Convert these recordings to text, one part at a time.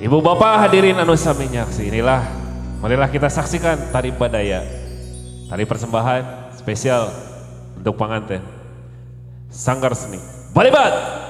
Ibu bapak hadirin anu sami nyaksi, inilah marilah kita saksikan tari badaya, tari persembahan spesial untuk pengantin Sanggar Seni Balibat.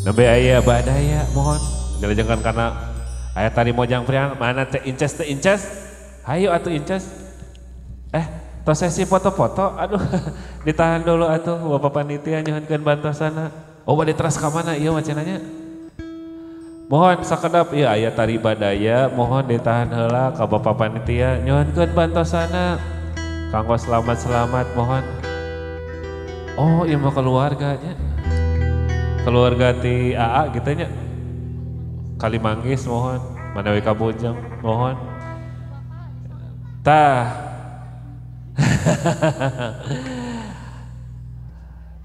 Nembe aya badaya mohon dilajengkeun karena aya tari mojang priang mana teh inces teh inces hayu atuh inces tos sesi foto-foto aduh ditahan dulu atuh bapak panitia nyuhunkeun bantosana. Oh bade teras ka mana ieu macenanya mohon sakedap ieu aya tari badaya mohon ditahan heula ka bapak panitia nyuhunkeun bantosana kanggo selamat-selamat mohon. Oh ieu mah keluarganya keluarga ti AA gitu nya Kalimanggis mohon manawi Kabujeng mohon tah.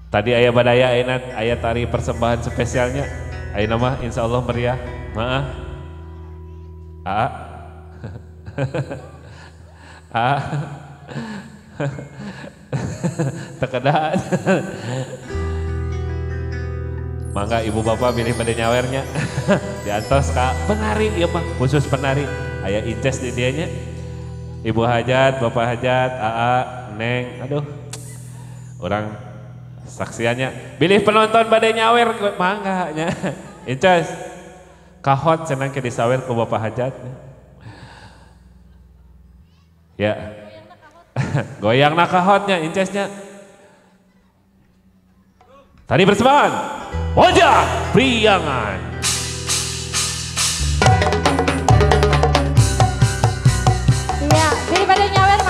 Tadi aya badaya ayeuna aya tari persembahan spesialnya ayeuna mah insyaallah meriah maah AA AA tekedah. Mangga ibu bapak pilih pada nyawernya diantos ka penari ieu mah khusus penari aya inces di dianya ibu hajat bapak hajat AA neng aduh orang saksiannya bilih penonton pada nyawer mangga nya inces kahot cenah ke disawer ku bapak hajat ya goyangna kahotnya incesnya. Tari persembahan Wajah Priangan. Ya, daripada nyawer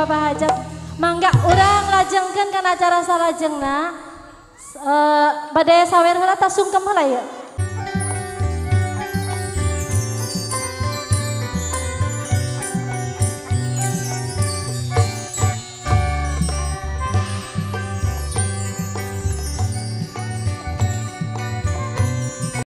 Bapak Hajat. Mangga urang lajengkeun kana acara salajengna. Bade sawer heula ta sungkem heula ieu?